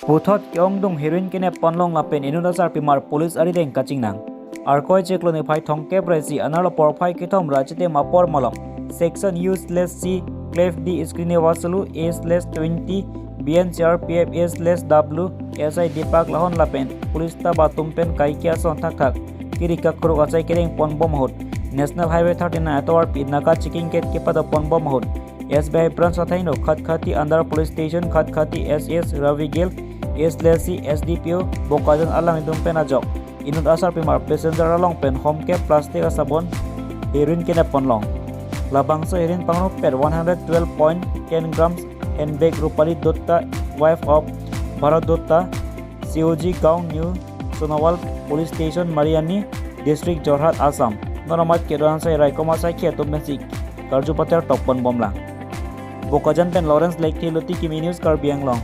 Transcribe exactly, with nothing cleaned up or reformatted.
Puthot ke-ongdung heroin kenep ponlong lapen inut asarpimar police arideng kachingnang. Arkoi chiklo niphai thomkep ra isi anerlo porphai kethom ra chitim apor malom section U slash C clave D screeneva sulu A slash twenty B N C R P F A slash W S I Deepak Lahon lapen police staff atum pen kaike ason thakthak kiri kakruk achai kedeng ponbom ahut National Highway thirty-nine atovarpi naka checking gate kepado ponbom ahut S B I branch athai no Khatkhati under police station Khatkhati S S Ravi Gill A slash C S D P O Bokajan alanglitum pen ajok inut asarpimar passenger along pen homkep plastic asabon heroin kenep ponlong. Labangso heroin pangrumpet one hundred twelve point ten grams handbag Rupali Dutta, wife of Bharat Dutta, C O G Gaon New Sonawal Police Station Mariani District Jorhat Assam. Non amat kedo-an sai raikom asaikhi atum pensi karju pater tok ponbomlang. Bokajan pen Lawrence Lekthe, Luti Kimi News Karbi Anglong.